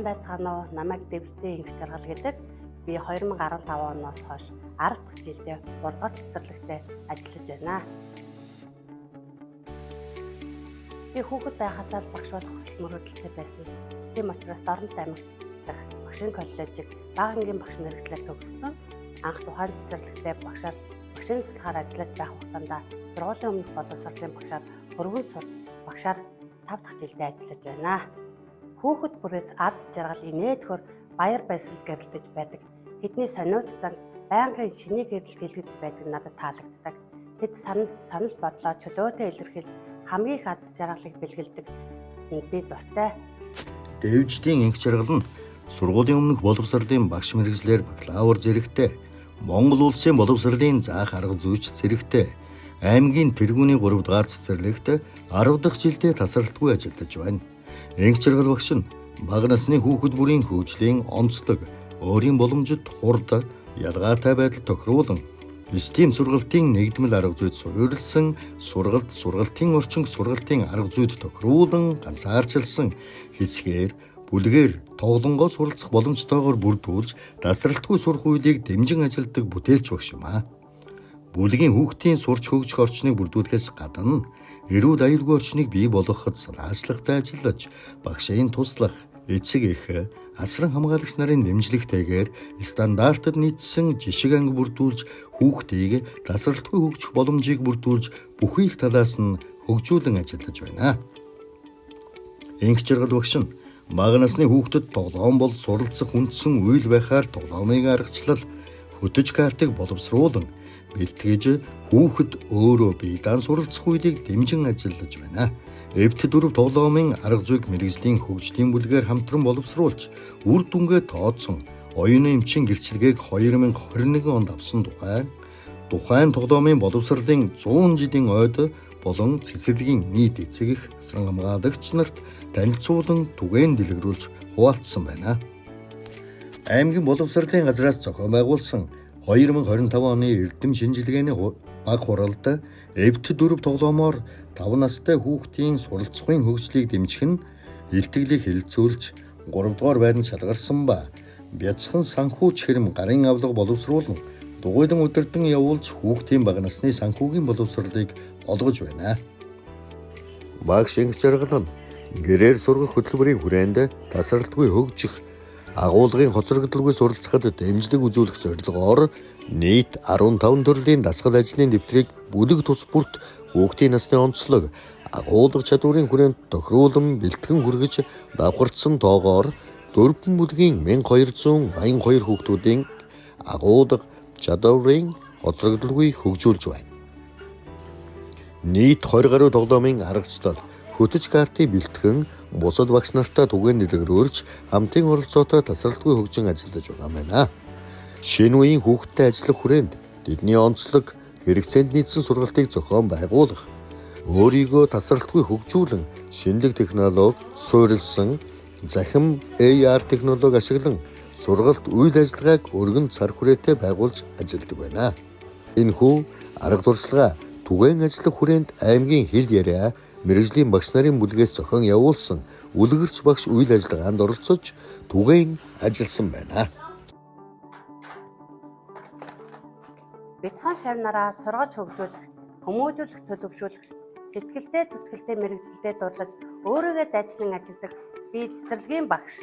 Сайн байцгаана уу? Намайг Дэвлэлтийн Энх Жаргал гэдэг. Би 2015 оноос хойш 10 дахь жилдээ 3 дугаар цэцэрлэгтээ ажиллаж байна. Би хүүхэд байхасаа л багш болох хүсэл мөрөөдөлтэй байсан. Тийм учраас Дорнот аймагт дахь багшийн коллежийг бага ангийн багш мэргэжлээр төгссөн. Анх тухайн цэцэрлэгтээ багшаар багшийн туслахаар ажиллаж байх хугацаанд сургуулийн өмнөх боловсролын багшаар хөрвөн сурч багшаар 5 дахь жилдээ ажиллаж байна. Хүүхэд бүрээс ад жаргал инээдхөр баяр баясгал гэрэлтэж байдаг. Тэдний сониуц зан байнгын шинийг гэрэл гэлгэж байдаг надад таалагддаг. Тэд санал бодлоо чөлөөтэй илэрхийлж хамгийн их аз жаргалыг бэлгэлдэг. Би дуртай. Дэвждийн энх жаргал нь сургуулийн өмнөх боловсролын багш мэргэжлээр бакалавр зэрэгтэй, Монгол улсын боловсролын заах арга зүйч зэрэгтэй, аймгийн тэргүүний 3 дугаар цэцэрлэгт 10 дахь жилдээ тасралтгүй ажиллаж байна. Энх жаргал багш нь бага насны хүүхэд бүрийн хөгжлийн онцлог, өөрийн боломжит хурд, ялгаатай байдал тохируулан STEAM сургалтын нэгдмэл арга зүйд суурилсан сургалт, сургалтын орчин, сургалтын арга зүйд тохируулан ганцаарчилсан хэсгээр бүлгээр тоглонгоо суралцах боломжтойгоор бүрдүүлж тасралтгүй сурах үйлийг дэмжин ажилладаг бүтээлч багш юм аа. Бүлгийн хүүхдийн сурч хөгжих орчныг бүрдүүлэхээс гадна эрүүл аюулгүй орчныг бий болгоход санаачлагтай ажиллаж багшийн туслах, эцэг эх, асран хамгаалагч нарын дэмжлэгтэйгээр стандартад нийцсэн жишг анги бүрдүүлж хүүхдийг тасралтгүй хөгжих боломжийг бүрдүүлж бүхий л талаас нь хөгжүүлэн ажиллаж байна. Энх жаргал багш нь бага насны хүүхдэд тоглоом бол суралцах үндсэн үйл байхаар тоглоомын аргачлал хөтөч картыг боловсруулан бэлтгэж хүүхэд өөрөө бие даан суралцах үйлийг дэмжин ажиллаж байна. Эвт дөрв тоглоомын арга зүйг мэргэжлийн хөгжлийн бүлгээр хамтран боловсруулж үр дүнгээ тооцсон оюуны эмчийн гэрчлэгээг 2021 онд авсан тухайн тоглоомын боловсролын 100 жилийн ойд болон цэцэрлэгийн нийт эцэг эх, асран хамгаалагч нарт танилцуулан түгээн дэлгэрүүлж хуваалцсан байна. Аймгийн боловсролын газраас зохион байгуулсан 2025 оны эрдэм шинжилгээний баг хуралд эвт дөрв тоглоомоор 5 настай хүүхдийн суралцахын хөгжлийг дэмжих нь илтгэлийг хэлэлцүүлж 3 дугаар байранд шалгарсан ба бяцхан санхүүч хэрэм гарын авлага боловсруулан дугуйлан удирдан явуулж хүүхдийн бага насны санхүүгийн боловсролыг олгож байна. Багш Энх жаргал нь гэрээр сургах хөтөлбөрийн хүрээнд тасралтгүй хөгжих, агуулгын хоцрогдолгүй суралцахад дэмжлэг үзүүлэх зорилгоор нийт 15 төрлийн дасгал ажлын дэвтрийг бүлэг тус бүрт хүүхдийн насны онцлог, агуулга чадварын хүрээнд тохируулан бэлтгэн хүргэж давхарцсан тоогоор 4 бүлгийн 1282 хүүхдүүдийн агуулга чадварын хоцрогдолгүй хөгжүүлж байна. Нийт 20 гаруй тоглоомын аргачлал хөтөч картыг бэлтгэн бусад багш нартаа түгээн дэлгэрүүлж хамтын оролцоотой тасралтгүй хөгжин ажиллаж байгаа юм байна. Шинэ үеийн хүүхдтэй ажиллах хүрээнд тэдний онцлог хэрэгцээнд нийцсэн сургалтыг зохион байгуулах, өөрийгөө тасралтгүй хөгжүүлэн шинэлэг технологи суурилсан захим AR технологи ашиглан сургалт үйл ажиллагааг өргөн цар хүрээтэй байгуулж ажилладаг байна. Энэхүү арга туршлага түгээн ажиллах хүрээнд аймгийн хэл яриа мэргэжлийн багш нарын бүлгээс зохион явуулсан үлгэрч багш үйл ажиллагаанд оролцож түгээн ажилласан байна. Бяцхан шавнараа сургаж хөгжүүлэх, хүмүүжүүлэх, төлөвшүүлэх, сэтгэлдээ зүтгэлтэй мэргэжилдээ дурлаж өөрийгөө дайчлан ажилладаг би цэцэрлэгийн багш.